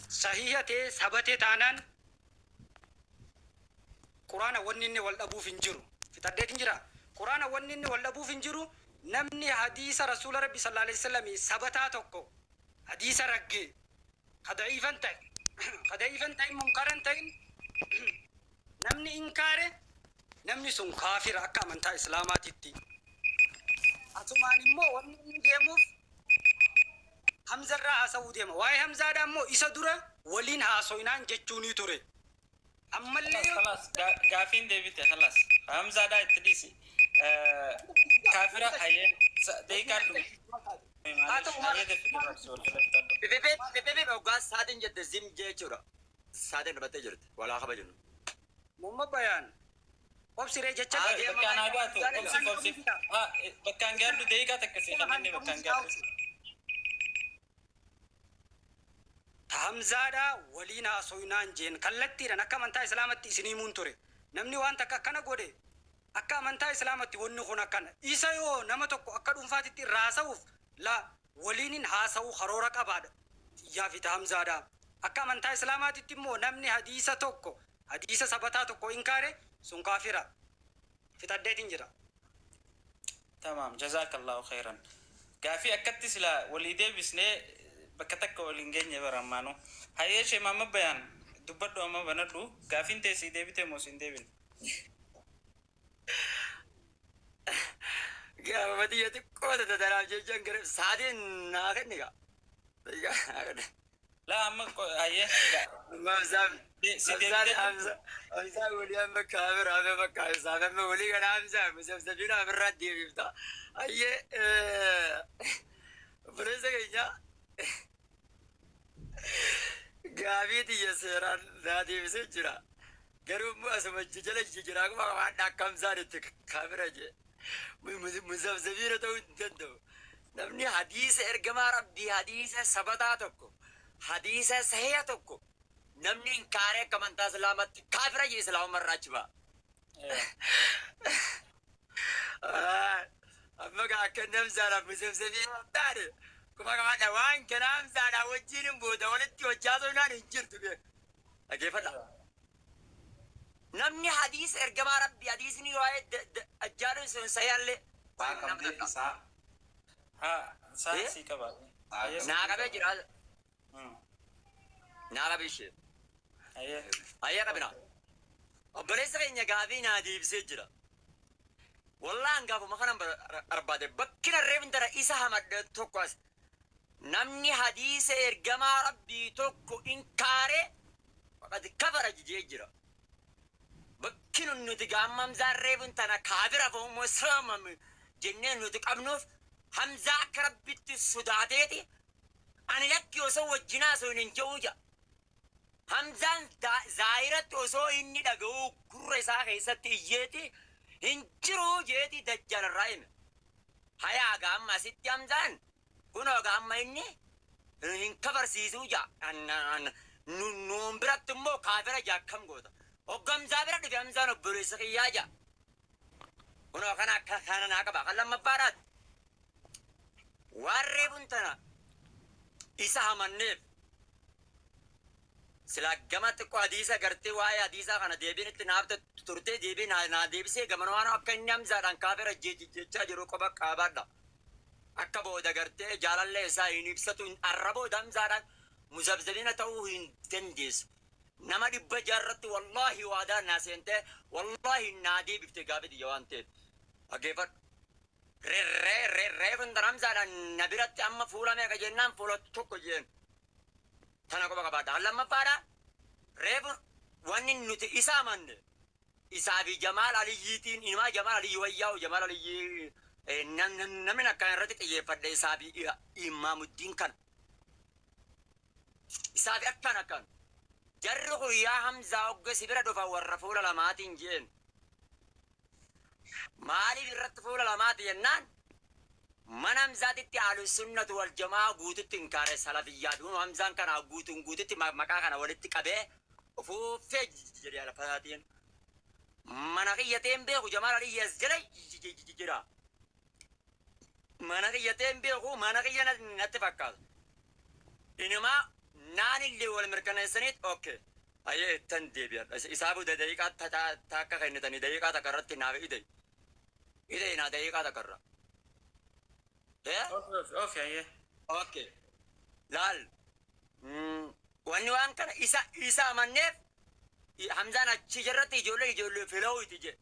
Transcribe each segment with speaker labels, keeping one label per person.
Speaker 1: Sahiha ta'ee sabatee taanaan Quraana wanni inni wal dhabuuf hin jiru. Fixadheetin jira. Quraana wanni inni wal dhabuuf hin jiru, namni hadiisa Rasuula Rabbi sallallahu alaihi wasallam sabataa tokko, hadiisa raggee ka da'iifan ta'e, ka da'iifan ta'in, munkaran ta'in, namni inkaare, namni sun kaafira akka amantaa Islaamaatitti. Asumaan immoo wanni inni deemuuf Hamzarraa haasa'uu deema. Waa'ee Hamzaadhaa immoo isa dura waliin haasoynaan jechuunii ture. Ammallee
Speaker 2: Khalas,
Speaker 1: yoo
Speaker 2: khalas, gaafiin deebite, khalas. Hamzaadhaa itti dhiisi. Kaafira hayyee daqiiqaa dhume.
Speaker 1: Haa ta'u
Speaker 2: Hayyee, defi gabaabsi wal jala fixadhu.
Speaker 3: Pipipi hoggaa saatiin jette zim jechuudha. Saatiin dhumattee jirti. Walaa kabajnu.
Speaker 1: Muhammad Bayaan obsiree jecha
Speaker 3: Haa,
Speaker 1: qabu.
Speaker 2: Bakkaan haa gaatu, obsiif obsiif. Bakkaan gaadhu, daqiiqaa takka sii kennine, bakkaan gaadhu.
Speaker 1: Hamzaadhaa waliin haasoynaan jeen kallattiidhaan akka amantaa Islaamatti isin himuun ture. Namni waan takka akkana godhe, akka amantaa Islaamatti wanni kun akkana. Isa yoo nama tokko akka dhuunfaatitti irraa haasa'uuf, la waliinin haasa'uu karoora qabaadha. Xiyyaa fi ta Hamzaadhaa. Akka amantaa Islaamaatitti immoo namni hadiisa tokko, hadiisa sabataa tokko inkaare, sun kaafira. Fixadheetin jira.
Speaker 2: Tamaam, jazaakallahu khayran. Gaafii akkatti sila walii deebisnee bakka takka waliin geenye bara ammaanu. Hayyee, Shee Maamma Bayaan, dubbadhu, amma banadhu. Gaafiin tee sii deebite moo siin deebine?
Speaker 3: Gaafa xiyya xiqqoo tanaaf jechaan gara saatiin naa kenni gaa. Naa kenni.
Speaker 2: Laa, amma hayyee
Speaker 3: Amma Hamzaan
Speaker 2: si
Speaker 3: Hamzaan
Speaker 2: deebitee
Speaker 3: Hamza Hamzaan walii amma kaafira amma bakka Hamzaan amma walii kana Hamzaan musabsabiin ofirraa deebifta. Hayyee, obboleessa keenya, gaafii tiyya seeraan naa deebisee jira. Garuu immoo asuma jala jiraa kuma waan akka Hamzaan itti kaafira jee. Musabsabiina ta'uu hin danda'u. Namni hadiisa ergamaa Rabbii, hadiisa sabataa tokko, hadiisa sahiha tokko namni inkaaree akka amantaa Islaamatti kaafira jee, Islaamummaa irraa achi ba'a. Amma gaa akka inni Hamzaadhaaf musabsabii taane kuma qabaadha, waan kana Hamzaadhaan wajjin hin booda walitti hojjaa ta'uudhaan hin jirtu, beeku. Dhaggeeffadha. Namni hadiisa ergamaa Rabbii, hadiisni waa'ee Dajjaaluun sun sahihaallee
Speaker 4: Saa
Speaker 3: waan
Speaker 4: qabdee
Speaker 3: namni
Speaker 4: isaa.
Speaker 2: Haa, saa
Speaker 3: Eh?
Speaker 2: sii qaba. Hayyee,
Speaker 3: Naa
Speaker 2: sii
Speaker 3: qabee
Speaker 2: qaba.
Speaker 3: jira. Naa qabee ishee.
Speaker 2: Hayyee.
Speaker 3: Ayyaa qabina. Obboleessa keenya gaafii naa deebisee jira. Wallaan gaafuma kanan barbaade bakki narree tana isa hamadhe tokko as. Namni hadiisa ergamaa Rabbii tokko inkaare faqad kafara jijee jira. Bakki nuti gaamma Hamzaan reebun tana kaafira foommoo soomam jennee nuti qabnuuf, Hamzaa akka Rabbitti sodaateeti ani lakki osoo wajjinaa osoo hin je'uu ja'a. Hamzaan zaahiratti osoo inni dhaga'uu gurra isaa keessatti iyyeeti hin jiru jeeti Dajjaal irraa hime. Hayaa, gaamma asitti Hamzaan kunoo gaamma inni hin kafarsiisuu ja'a. Nuun biratti immoo kaafira ja'a, akkam goota? Hogga Hamzaa bira dhufe Hamzaan obboleessa kiyyaa ja'a. Kunoo kana akka kana naa qaba. Kan lammaffaadhaati. Waan reebun tana isa hamanneef sila gama xiqqoo hadiisa gartee waa'ee hadiisaa kana deebiin itti naaf turtee deebii naa deebisee gamana waan akka inni Hamzaadhaan kaafira jechaa jiru qofa qabaadha. Akka booda gartee jaalallee isaa hin ibsatu, arra booda Hamzaadhaan muzabzabina ta'uu hin dandeessu. Nama 600rratti wallaahi waadaa naa seentee wallaahi naa deebifte gaafii tiyya waan ta'eef. Dhaggeeffadhu. Reefun tan Hamzaadhaan na biratti amma fuula meeqa jennaan fuula tokko jeen. Tana qofa qabaadha. Kan lammaffaadha. Reefu wanni nuti isa amanne isaa fi Jamaal Aliyyiitiin, inumaa Jamaal Aliyyi wayyaa'u, Jamaal Aliyyi namni akkaan irratti xiyyeeffadhe isaa fi Imaamuddiin kana. Isaa fi akkaan akkaan. Jarri kun yaa Hamzaa hogga si bira dhufa warra fuula lamaatiin jeen. Maaliif irratti fuula lamaati jennaan, mana Hamzaatitti Ahlusunnatu wal Jamaa guututti hin kaare, salafiyyaa fi Hamzaan kana guutuun guututti maqaa kana walitti qabee ufuuffee jedhee alfaatiin. Mana kiyyateen beeku Jamaal Aliyyi as jala jira. Mana kiyyateen beeku, mana kiyya natti fakkaata. Inumaa Naanillee wal mirkaneessaniit okay. Hayyee ittan deebi'adha. Isaa booda daqiiqaa takka kennitanii daqiiqaa takka irratti naaf ide. Ide naa daqiiqaa takka irra.
Speaker 2: Ofi hayyee.
Speaker 3: Okay. Laal. Wanni waan kana isa amanneef Hamzaan achi irratti ijoollee filawuuti je.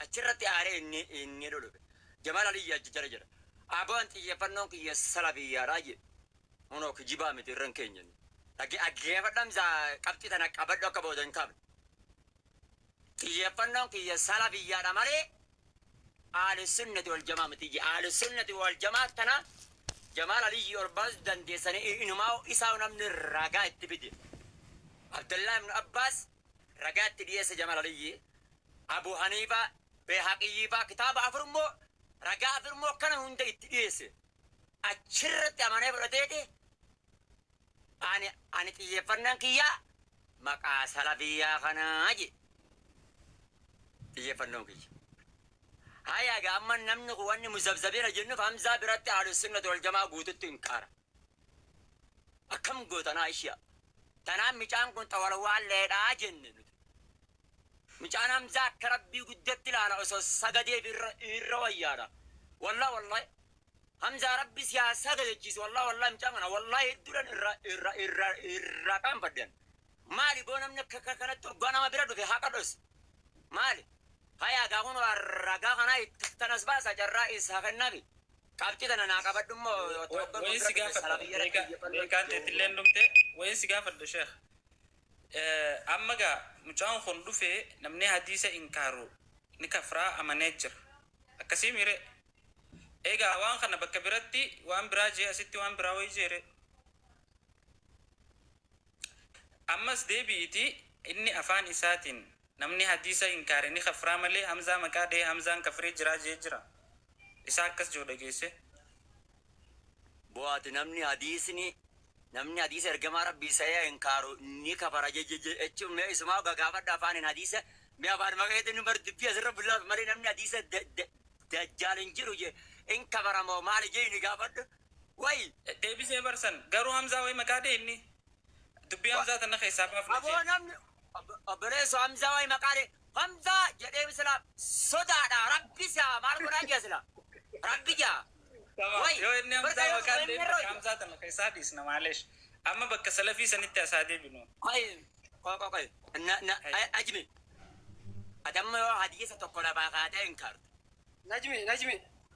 Speaker 3: Achirratti aaree inni dhulufe. Jamaal Aliyyi achi jala jira. Aboon xiyyeeffannoon kiyya salafiyyaadhaa je. Hunoo kijibaa miti irra hin keenye. Dhaggeeffadhamsa qabxii tana qabadhu akka booda hin qabne. Xiyyeeffannoon kiyya salafiyyaadha malee ahlu sunnati wal jamaa miti je. Ahlu sunnati wal jamaa tana Jamaal Aliyyi ol baasuu dandeessanii inumaa isaa namni ragaa itti fide. Abdullah ibn Abbas ragaa itti dhiyeesse Jamaal Aliyyi. Abu Haniifaa, Beehaqiyyi faa kitaaba afur immoo ragaa afur immoo kana hunda itti dhiyeesse. Achirratti amanee fudhateeti ani xiyyeeffannaan kiyyaa maqaa salafiyyaa kanaa je. Xiyyeeffannoon kiyya. Haya gaa amma namni kun wanni muzabzabiina jennuuf Hamzaa biratti ahlu sunnati wal jamaa guututti hin qaara. Akkam gootanaa ishiya. Tanaan micaan kun xawalwaalleedhaa jenne nuti. Micaan Hamzaa akka rabbii guddatti ilaala osoo sagadeef irra wayyaadha. Wallah wallahi. Hamzaa rabbi si haa sagadechiisu wallah wallahi micaan kana wallahi hedduudhaan irra qaanfadhan. Maali boo namni akka kanatti hoggaa nama bira dhufe haqa dhos. Maali? Haya gaa kun ragaa kanaa tanas baasa carraa isaa kennafi. Qabxii tana naa qabadhu immoo
Speaker 2: Wayin si gaafadha. Beekaan teettilleen dhumte wayin si gaafadha sheekh. Amma gaa mucaan kun dhufee namni hadiisa inkaaru ni kafraa amanee jira. Akkasii mire. Egaa waan kana bakka biratti waan biraa jee asitti waan biraa wayii jeere. Ammas deebi'iti inni afaan isaatiin namni hadiisa inkaare ni kafraa malee Hamzaa maqaa dhahee Hamzaan kafree jiraa jee jira. Isaa akkas jiru dhageesse.
Speaker 3: Bu'aati namni hadiisni namni hadiisa ergamaa rabbii sayyaa inkaaru ni kafara jechuun mee isumaa gaafadha afaaniin hadiisa mee afaan maqeetiin nu bar dubbii asirra bullaaf malee namni hadiisa dajjaal hin jiru je in kafara moo maali jee ni gaafadhu. Wayi.
Speaker 2: Deebisee barsan garuu Hamzaa wayi maqaa dhahee inni dubbii Hamzaa tana keessaa baafna
Speaker 3: Aboo
Speaker 2: jee.
Speaker 3: Namni obboleessu Hamzaa wayi maqaa dhahee Hamzaa jedhee sila sodaadha rabbi isaa maal godhaa jee sila rabbi jaa.
Speaker 2: Tamam.
Speaker 3: Wayi.
Speaker 2: Yoo inni
Speaker 3: Barka
Speaker 2: Hamzaa
Speaker 3: yoo
Speaker 2: maqaa
Speaker 3: inni
Speaker 2: dhahee
Speaker 3: irra
Speaker 2: bakka Hamzaa tana keessaa dhiisna maaleesh. Amma bakka salafii sanitti asaa deebinu.
Speaker 3: Qoy, qoy, qoy, qoy. Na, ajmi. Ati amma yoo hadiisa tokko lafaa kaatee hin kaartu.
Speaker 1: Najmi, Najmi,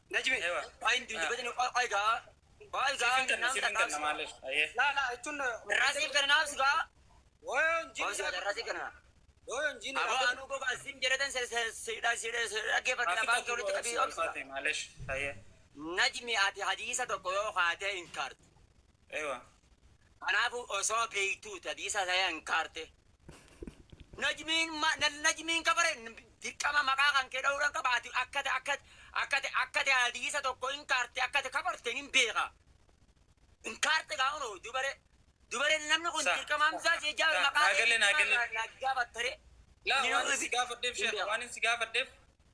Speaker 1: Najmi.
Speaker 2: Ewa.
Speaker 3: Qoy hin dubbatini qoy qoy gaa. Qoy gaa
Speaker 2: Siifin kenna
Speaker 3: namni
Speaker 2: siifin kenna maaleesh. Ayyee.
Speaker 1: Laa laa jechuun
Speaker 3: Rasiif kenna naaf gaa.
Speaker 1: Wayoon
Speaker 3: Qoy
Speaker 1: jiini
Speaker 3: rasiif kenna.
Speaker 1: wayoon jiini
Speaker 3: Aboo anuu gogaa sim jedhatan se se se se se dhaggeeffadhu afaan kee walitti qabii obsa.
Speaker 2: Maaleesh. Ayyee.
Speaker 3: Najmi ati hadiisa tokko yoo kaatee hin kaartu.
Speaker 2: Ewa.
Speaker 3: Kanaafuu osoo beektuuti hadiisa ta'ee hin kaarte. Najmiin najmiin kafare dirqama maqaa kan kee dha'uudhaan qaba ati akkate akkate akkate akkate hadiisa tokko hin kaarte akkate kafarte hin beeka. Hin kaarte gaa onoo dubare dubare namni kun dirqama Hamzaa jee jaabe maqaa
Speaker 2: Naa galee naa galee.
Speaker 3: naa gaafattare.
Speaker 2: Laa waan si gaafadheef sheekh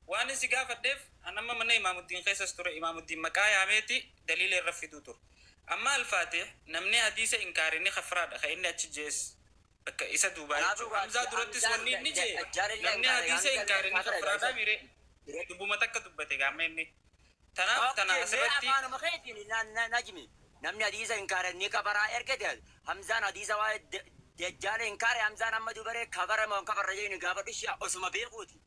Speaker 2: waan si gaafadheef anamma mana Imaamuddiin keessas ture Imaamuddiin maqaa yaameeti daliila irra fiduu ture. Amma alfaate namni hadiisa inkaare ni kafraadha kan inni achi jees bakka isa duubaa jechuudha. Hamzaa durattis wanni inni jee namni hadiisa inkaare ni kafraadha mire dubbuma takka dubbate gaama inni. Tanaaf tana asirratti
Speaker 3: afaanuma keetiin najmi namni hadiisa inkaare ni kafaraa ergate Hamzaan hadiisa waa'ee dajjaala inkaare Hamzaan amma dubaree kafara moo hin kafarra jee ni gaafadhu ishee osuma beekuuti.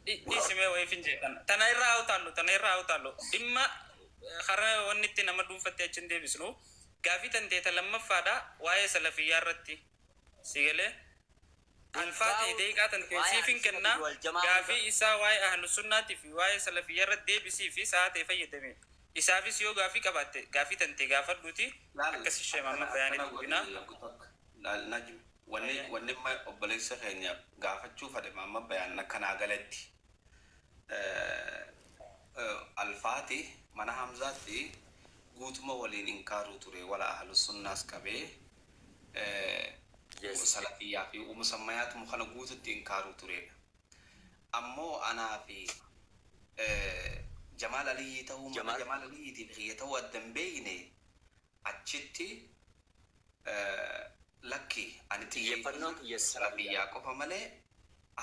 Speaker 2: Dhiisimee wayiif hin jedhan. Tana irraa haa utaallu, tana irraa haa utaallu. Dhimma karaa wanni itti nama dhuunfatte achi hin deebisnu. Gaafii tan teeta lammaffaadha waa'ee salafiyyaa irratti. Si galee? Alfaatee deeqaa tan siif hin kennaa. Gaafii isaa waa'ee ahlu sunnaatii fi waa'ee salafiyyaa irratti deebisii fi sa'aa ta'e fayyadame. Isaafis yoo gaafii qabaatte gaafii tan ta'e gaafadhuuti. Akkas ishee mamma bayaanii dubbinaa.
Speaker 4: Najmi wanni amma obboleessa keenya gaafachuu fedhe mamma bayaan akkanaa galatti. Alfaati mana Hamzaatti guutuma waliin inkaaruu ture wala ahlu sunnaas qabee salafiyyaa fi musammayaatuma kana guututti inkaaruu turedha. Ammoo anaa fi Jamaal Aliyyii ta'uu mana
Speaker 3: Jamaal.
Speaker 4: Jamaal Aliyyiitiif kiyya ta'uu adda hin beekne achitti. Ani
Speaker 3: Xiyyeeffannoon
Speaker 4: xiyyeeffannaan
Speaker 3: kiyya
Speaker 4: salafiyyaa qofa malee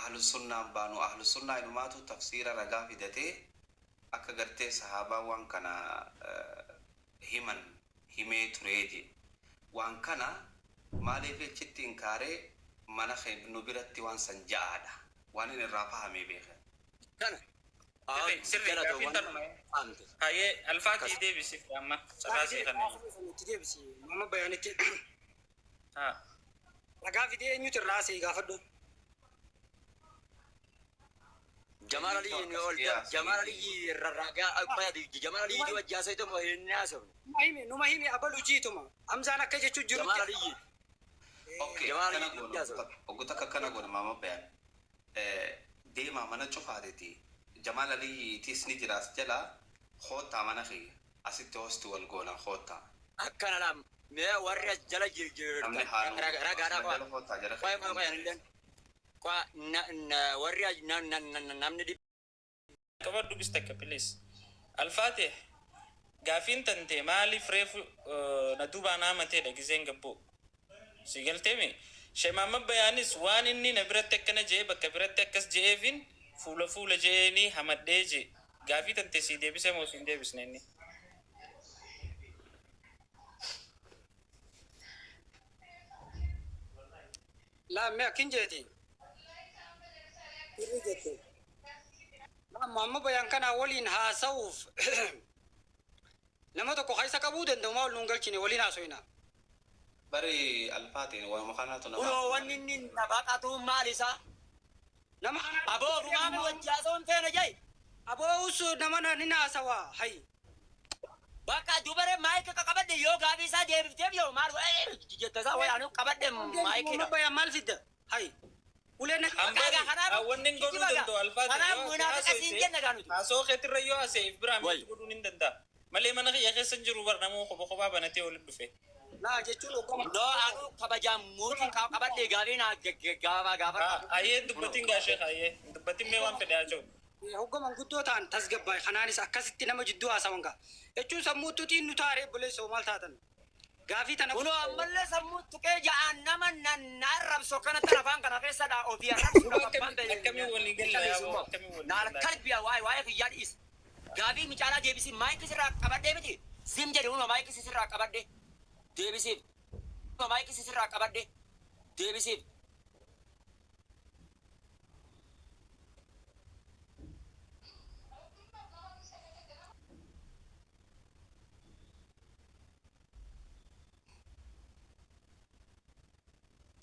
Speaker 4: ahlu sunnaan baanu ahlu sunnaa inumaatu tafsiira ragaa fidatee akka gartee sahaabaa waan kana himan himee turee je. Waan kana maaliif achitti inkaaree mana nu biratti waan san ja'aadha. Waan inni irraa fahamee beeka.
Speaker 3: Kana.
Speaker 2: Sirri sirri
Speaker 3: Galatoo
Speaker 2: gaafiin
Speaker 3: waan
Speaker 2: tanuma.
Speaker 3: fahamte.
Speaker 2: Hayyee
Speaker 3: Akkas.
Speaker 2: Alfaatii deebisiif amma carraa sii kanneen.
Speaker 1: Itti deebisi. Muhammad Bayaanitti.
Speaker 2: Haa.
Speaker 1: Ragaa fidee eenyutu irraa asii gaafadhu.
Speaker 3: Jamaal
Speaker 4: Eenyutu
Speaker 3: Aliyyi ni
Speaker 4: akkas
Speaker 3: ol
Speaker 4: dhiyaase
Speaker 3: Jamaal Aliyyi rarragaa Jamaal Aliyyi wajjin haasa'ituma hin haasofne.
Speaker 1: Numa himi, numa himi abalu jiituma. Hamzaan akka jechuu
Speaker 3: Jamaal
Speaker 1: jirutti.
Speaker 3: Aliyyi
Speaker 4: Okay,
Speaker 3: Jamaal
Speaker 4: akkana
Speaker 3: Aliyyi
Speaker 4: goona
Speaker 3: wajjin haasofne.
Speaker 4: oggu takka akkana goona maama bayaan. Deemaa mana cufaateti. Jamaal Aliyyiitis ni jira as jala hoottaa mana kiyya. Asitti hosti wal goona hoottaa.
Speaker 3: Akkana laam mee warri as jala
Speaker 4: Namni
Speaker 3: jirtan
Speaker 4: haanuu
Speaker 3: ragaadhaa
Speaker 4: asuma
Speaker 3: qo'a.
Speaker 4: jala hoottaa jara
Speaker 3: Qo'a
Speaker 4: kiyya
Speaker 3: qo'a qo'a
Speaker 4: hundi
Speaker 3: illeen qo'a warri namni dhibba.
Speaker 2: Qabadhu bis takka please. Alfaate gaafiin tante maaliif reefu na duubaan haamateedha gizeen gabboo. Si galteemi? Shemaamma Bayaanis waan inni na biratti akkana je'ee bakka biratti akkas je'eefin fuula fuula je'eenii hamadhee je'e. Gaafii tante sii deebisee moo siin deebisne inni?
Speaker 1: Laammee akkin jeeti. Sirrii jette. Muhammad Bayaan kana waliin haasa'uuf nama tokko keessa qabuu danda'u maa ol nuun galchine waliin haasofina.
Speaker 4: Bari alfaatiin waanuma kanaatu namaaf
Speaker 3: Kunoo wanni inni na baqatu maal isaa?
Speaker 1: Nama kana
Speaker 3: Aboo rumaami wajjin haasa'uun feena jai.
Speaker 1: Aboo us nama ni haasawaa hayi.
Speaker 3: Bakka dubare maayika qabadhe yoo gaafii isaa deebifteef yoo maal jetta isaa wayi anu qabadhe maayikidha.
Speaker 1: Muhammad Bayaan maal fidda? Hayi. Ulee na
Speaker 2: Hambari wanni hin godhuu danda'u alfaate
Speaker 3: Kanaaf
Speaker 2: yoo ati
Speaker 3: munaafiqa siin
Speaker 2: haasofte
Speaker 3: jenna gaa nuti.
Speaker 2: haasoo keetirra yoo haasa'e if biraa
Speaker 3: Wayi.
Speaker 2: miitu godhuun hin danda'a. Malee mana kiyya keessa hin jiru bar namuu kopha kophaa banatee walitti dhufe.
Speaker 1: Laa jechuun hoggama.
Speaker 3: Noo anu kabajaan muutii qabadhe gaafii naa gaafa gaafa.
Speaker 2: Hayyee dubbatiin gaashee hayyee dubbatiin mee waan fedhe haa jiru.
Speaker 1: Hoggaman guddoo ta'an tasgabbaa'e kanaanis akkasitti nama jidduu haasawan gaa. Jechuun sammuu tutiin nu taaree buleessoo maal taatan? Gaafii tana
Speaker 3: Kunoo ammallee sammuu tuqee ja'aan nama na arrabsu kanatti afaan kana keessadha ofii arrabsu
Speaker 2: Akkamiin walii galla yaaboo akkamiin walii
Speaker 3: Naal
Speaker 2: galla.
Speaker 3: kalbiya waa'ee waa'ee kiyyaa dhiis. Gaafii micaalaa deebisi maayikii sirraa qabadhee miti. Zim jedhe hunuma maayikii sirraa qabadhe. Deebisiif. Maayikii sirraa qabadhe. Deebisiif.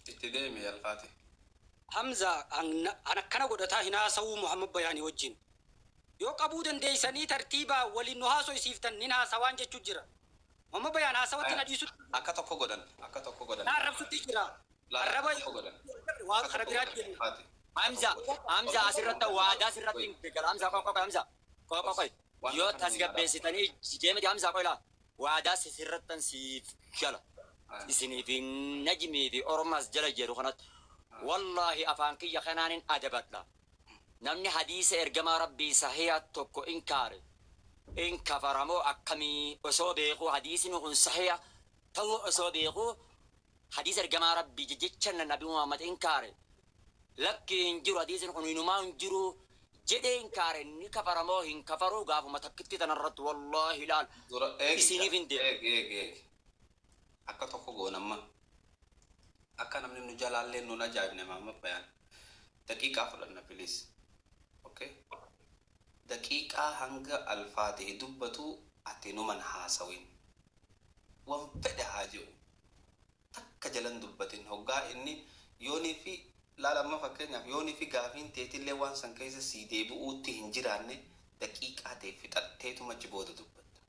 Speaker 4: Itti deemi alfaati.
Speaker 1: Hamza an akkana godhataa hin haasawuu Muhammad Bayaanii wajjin. Yoo qabuu dandeeysanii tartiibaa waliin nu haasofsiiftan nin haasawaan jechuu jira. Muhammad Bayaan haasawatti na dhiisutti
Speaker 4: Akka tokko godhan akka tokko godhan.
Speaker 1: na arrabsutti jira.
Speaker 4: Laa
Speaker 1: Arraba
Speaker 4: akka tokko godhan.
Speaker 1: waan
Speaker 4: Akka
Speaker 1: kara
Speaker 4: tokko
Speaker 1: biraa
Speaker 4: godhan
Speaker 1: jenna.
Speaker 4: alfaati.
Speaker 3: Hamza Hamza asirratti waadaa asirratti hin gala Hamza qoy qoy Hamza qoy qoy qoy
Speaker 4: Waan
Speaker 3: yoo
Speaker 4: kana hin
Speaker 3: tasgabbeessitanii deemti Hamza qoy laa waadaa sirrattan siif gala isinii fi najmii fi ormas jala jedhu kanatti wallaahi afaan kiyya kanaanin adabadha namni hadiisa ergamaa rabbii sahiha tokko inkaare in kafaramoo akkamii osoo beekuu hadiisni kun sahiha ta'uu osoo beekuu hadiisa ergamaa rabbii jecha nabi Muhammad inkaare lakki hin jiru hadiisni kun hinumaa hin jiru jedhee inkaare ni kafaramoo hin kafaruu gaafuma takkitti tanarratti wallaahi laal
Speaker 4: Dura eegi
Speaker 3: isiniif hin deemu.
Speaker 4: eegi eegi eegi. Akka tokko goonamma. Akka namni nu jalaallee nun ajaa'ibne maama bayaan. Daqiiqaa fudhanna please. Okay? Daqiiqaa hanga alfaatee dubbatu ati numan haasawin. Waan fedhe haa jiru. Takka jalan dubbatin hoggaa inni yoonii fi laala amma fakkeenyaaf yoonii fi gaafiin teetillee waan san keessa sii deebi'uutti hin jiraanne daqiiqaa ta'e fixatteetuma achi booda dubbatta.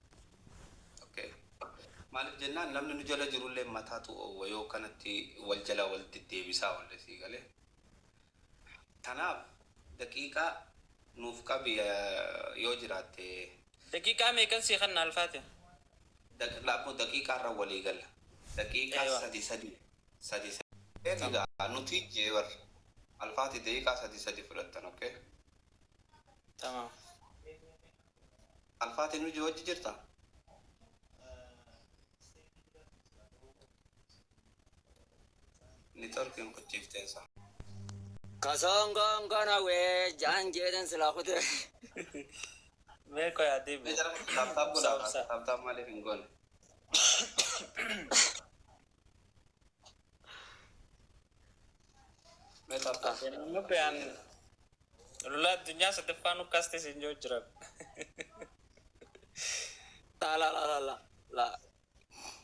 Speaker 4: Okay. Maaliif jennaan namni nu jala jirullee mataatu oowwa yoo kanatti wal jala wal deddeebisaa olle sii galee. Kanaaf daqiiqaa nuuf qabi yoo jiraatte
Speaker 2: Daqiiqaa meeqan sii kanna alfaate?
Speaker 4: laapmoo daqiiqaa irra walii galla. Daqiiqaa
Speaker 2: Eewa.
Speaker 4: sadi sadi sadi sadi. Egaa nuti jee bar alfaati daqiiqaa sadi sadi fudhattan okay.
Speaker 2: Tamam.
Speaker 4: Alfaati nu wajji jirta? Networkiin kuchiifteensa.
Speaker 3: Kasongoon gonna wee jaan jedhan silaa kute.
Speaker 2: Mee qoyaa deebi'u.
Speaker 4: Mee jara tap tap
Speaker 2: Obsa
Speaker 4: godhaa
Speaker 2: obsa.
Speaker 4: tap tap maaliif hin goone? Mee tap tap.
Speaker 2: Amma bayaan lola addunyaa sadaffaa nu kaaste siin jiru jira.
Speaker 3: La la la la la la.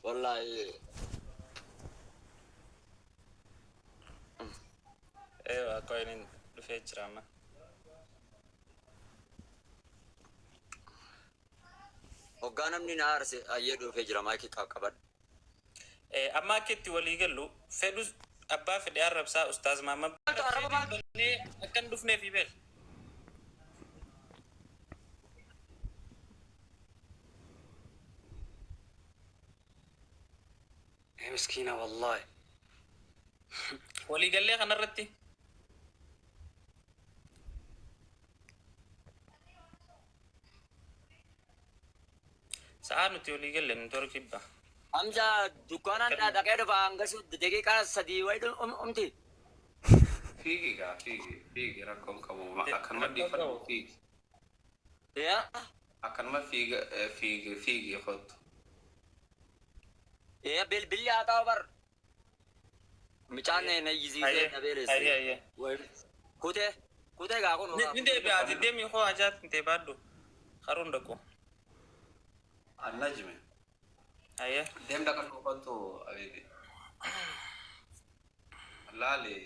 Speaker 3: Wallahi.
Speaker 2: Eewa qoyin dhufee jira amma.
Speaker 3: Hoggaa namni na aarse ayyee dhufee jira maayikii qabadha.
Speaker 2: Amma akka itti walii gallu fedhu abbaa fedhe arrabsaa ustaaz Maamma
Speaker 1: Maaltu arraba maal?
Speaker 2: akka hin dhufneef beek.
Speaker 1: Miskiina wallahi.
Speaker 2: Walii gallee kanarratti sa'aa nuti walii galle nu toora kibba.
Speaker 3: Hamza dukkaanaan dhaqee dhufa hangasu daqiiqaa 3 wayi umti.
Speaker 4: Fiigi gaa fiigi fiigi rakkoon qabu akkanuma dhiifadhu fiigi.
Speaker 3: Yaa.
Speaker 4: Akkanuma fiiga fiigi fiigi kottu.
Speaker 3: Yaa bilbilli haa ta'u bar. Mucaan na iyyisiisee na beelesse.
Speaker 2: Ayyee ayyee.
Speaker 3: Kutee kutee gaa kun.
Speaker 2: Ni deebi'a ati deemi hoo ajaa'ibti hin deebaadhu. Haruun dhaqu.
Speaker 4: Annajmi.
Speaker 2: Ayyee.
Speaker 4: Deem dhaqadhu kottu abibi. Laali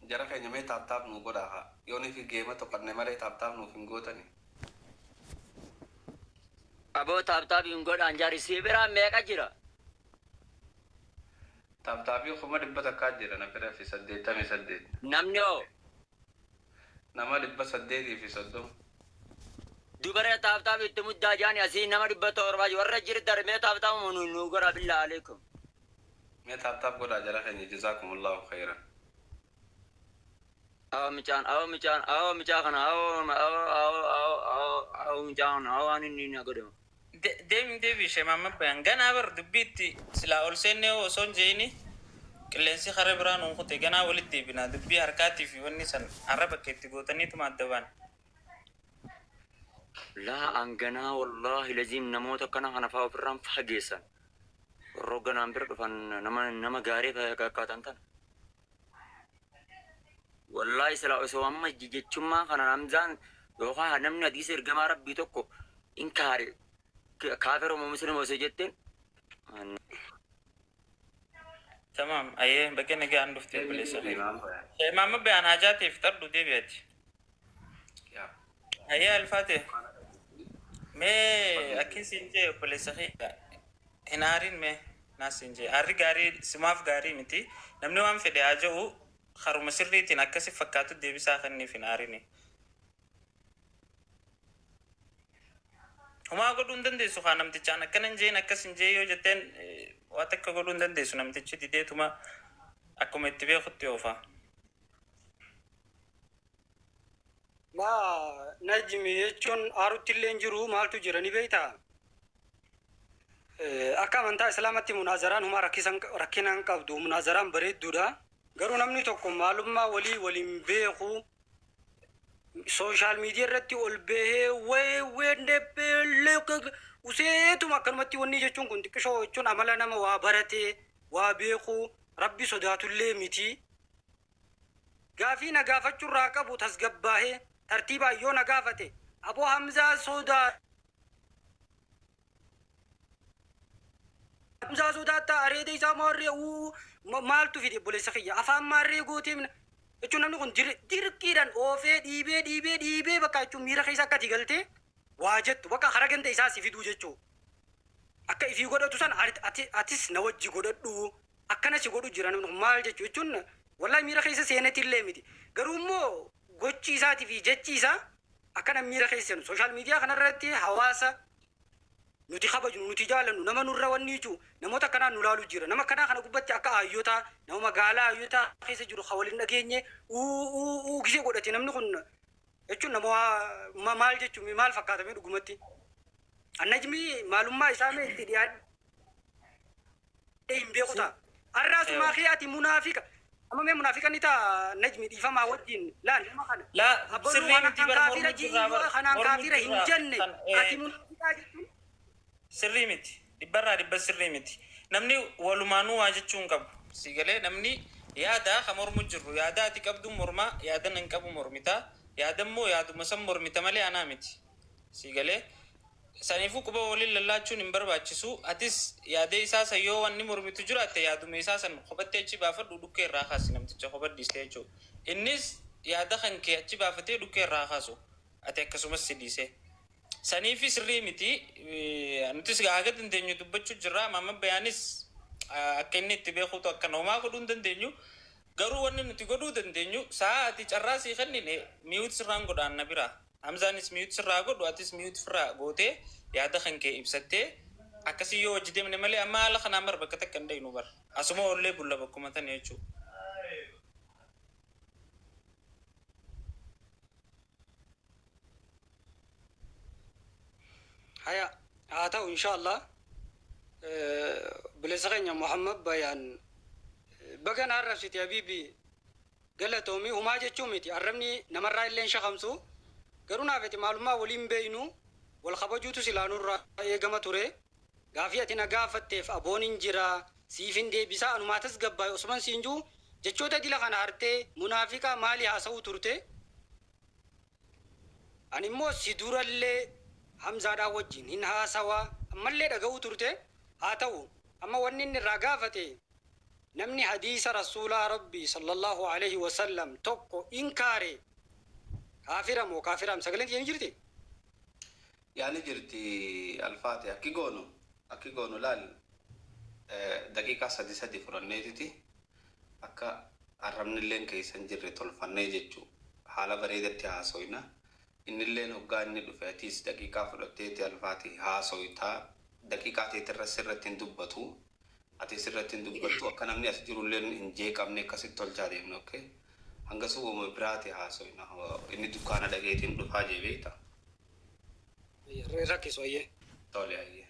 Speaker 4: jara keenya mee tap tap nu godhaa haa. Yoon fi geema tokkanne malee tap tap nuuf hin gootani.
Speaker 3: Aboo tap tap hin godhaan jaari si biraa meeqa jira?
Speaker 4: Tap tapii 100,000 jira na bira fi 88.
Speaker 3: Namni hoo?
Speaker 4: Nama 830.
Speaker 3: Dubaree tap tap itti muddaa jaani asii nama 700 warra jirtan mee tap tap nu godhaa billaa aleekum.
Speaker 4: Mee tap tap godhaa jara keenya jazaakumullahu khairan.
Speaker 3: Awo mucaan awo mucaan awo mucaa kana awo awo awo awo awo awo mucaa kana awo waan inni na godhamu.
Speaker 2: Deemi deebi ishee maamma bayaan ganaa bar dubbiitti silaa ol seennee osoo hin jeeni qilleensi kara biraa nuun kute ganaa walitti deebinaa dubbii harkaatii fi wanni san har'a bakka itti gootaniituma adda baan.
Speaker 3: Laa anganaa wallaahi laziim namoota akkana kana fa'aa ofirraan fageessan. Warra hoogganaan bira dhufan nama nama gaarii fakkaatan tana. Wallaahi silaa osoo amma jechummaa kana Hamzaan yookaan namni hadiisa ergamaa rabbii tokko in kaare kaafira moo muslima osoo jetteen.
Speaker 2: Tamaam ayyee bakka nagaan dhuftee obboleessa. Maamma bayaan hajaateef xardhu deebi'ati. Ayyee alfaate. Mee akkasiin jee obboleessa kee hin aariin mee naasiin jee aarri gaarii simaaf gaarii miti namni waan fedhe haa jedhu haruma sirriitiin akkasi fakkaatu deebisaa kenniif hin aarini. Homaa godhuu hin dandeessu haa namtichaan akkana hin jeen akkas hin jee yoo jetteen waa takka godhuu hin dandeessu namtichi dideetuma akkuma itti beekutti oofa.
Speaker 1: Laa Najmi jechuun aarutti illee hin jiru maaltu jira ni beektaa? Akka amantaa islaamatti munaazaraan humaa rakkina hin qabdu munaazaraan bareedduudha. Garuu namni tokko maalummaa walii waliin beeku social media irratti ol bahee wee wee useetuma akkanumatti wanni jechuun kun xiqqishoo jechuun amala nama waa baratee waa beeku rabbi sodaatullee miti. Gaafii na gaafachuurraa qabu tasgabbaahee tartiibaan yoo na gaafate aboo Hamzaa sodaa Hamzaa sodaattaa areeda isaa maarree uu maaltu fide obboleessa kiyya afaan maarree gootee mina jechuun namni kun dirqiidhaan oofee dhiibee dhiibee dhiibee bakka jechuun miira keessa akka ati galtee waa jettu bakka hara ganda isaa si fiduu jechuu akka ifii godhatu san atis na wajji godhadhu akkana si godhu jira namni kun maal jechuu jechuun wallahi miira keessa seenetti illee miti garuu immoo gochi isaatii fi jechi isaa akkana miira keessa seenu social media kanarratti hawaasa nuti kabajnu nuti jaalannu nama nurra wanni jiru namoota akkanaa nu laalu jira nama akkanaa kana gubbatti akka hayyoota nama magaalaa hayyoota keessa jiru ka waliin dhageenye uu uu uu gisee godhate namni kun jechuun nama waa maal jechuun maal fakkaatamee dhugumatti annajmi maalummaa isaa mee itti dhiyaadhee hin beeku ta'a. Arraasumaa kee ati munaafiqa. Amma mee munaafiqa ni ta'a Najmi, dhiifamaa wajjin laal nama kana.
Speaker 2: Laa,
Speaker 1: Abbaluu
Speaker 2: sirrii
Speaker 1: kana
Speaker 2: miti
Speaker 1: kan
Speaker 2: bar,
Speaker 1: kaafira
Speaker 2: mormu
Speaker 1: ji'i
Speaker 2: jirraa
Speaker 1: yoo
Speaker 2: bar,
Speaker 1: kanaan
Speaker 2: mormu
Speaker 1: kaafira hin
Speaker 2: jirraa
Speaker 1: jenne
Speaker 2: kan
Speaker 1: ati munaafiqaa jechuun.
Speaker 2: Sirrii miti, dhibbarraa dhibba sirrii miti. Namni walumaanuu waa jechuu hin qabu. Si galee? Namni yaada ka mormu jirru, yaada ati qabdu mormaa, yaada nan qabu mormitaa, yaada immoo yaaduma san mormita malee anaa miti. Si galee? Saniifuu quba waliin lallaachuun hin barbaachisu. Atis yaada isaa san yoo wanni mormitu jiraatte, yaaduma isaa san kophattee achi baafadhu, dhukkee irraa kaasi namticha kophadhiiste jechuudha. Innis yaada kan kee achi baafatee dhukkee irraa kaasu, ati akkasumas si dhiise. Saniifi sirrii miti. Nutis haga dandeenyu dubbachuu jirra. Maamma Bayaanis akka inni itti beekutu akka homaa godhuu hin dandeenyu. Garuu wanni nuti godhuu dandeenyu, sa'a ati carraa sii kennine mute sirraan godhaan na bira. Hamzaanis mute sirraa godhu, atis mute firraa gootee yaada kan kee ibsattee akkasii yoo hojii deemne malee, amma haala kanaan bar bakka takka hin dhaynu bar. Asuma oollee bulla bakkuma tana jechuudha.
Speaker 1: Haya, haa ta'u, inshallah. Bilisa keenya Muhammad Bayaan, baga na arrabsite habiibi, galatoomii. Humaa jechuu miti, arrabni namarraa illee hin shakamsu. Garuu naafeti maalummaa waliin beeynu wal kabajuutu silaa nurraa eegama ture. Gaafii ati na gaafatteef aboon hin jira, siif hin deebisaa, anumaatas gabbaa'e osuman siin jiru jechoota dila kana hartee munaafiqaa maali haasa'uu turte. Ani immoo si durallee Hamzaadhaan wajjin hin haasawaa, ammallee dhaga'uu turte. Haa ta'u, amma wanni inni irraa gaafate, namni hadiisa rasuulaa Rabbii sallallahu alaihi wasallam tokko inkaare kaafira moo kaafiraam? Sagaleen tiyya ni jirti?
Speaker 4: Yaani jirti Alfaate. Akki goonu laal, daqiiqaa sadi sadi fudhanneetiti akka arrabnilleen keessa hin jirre tolfannee jechuu, haala bareedatti haasoyna. Innilleen hoggaa inni dhufe atiis daqiiqaa fudhatteeti Alfaate haasoytaa. Daqiiqaa teetirra sirratti hin dubbatu, ati sirratti hin dubbattu, akka namni as jirulleen hin jeeqamne akkasitti tolchaa deemna. Okay, hangasuu uuma biraati haasoyna. Inni dukkaana dhageetiin dhufaa jee beekta.
Speaker 1: Rakkisu, ayyee.
Speaker 4: Tole, ayyee.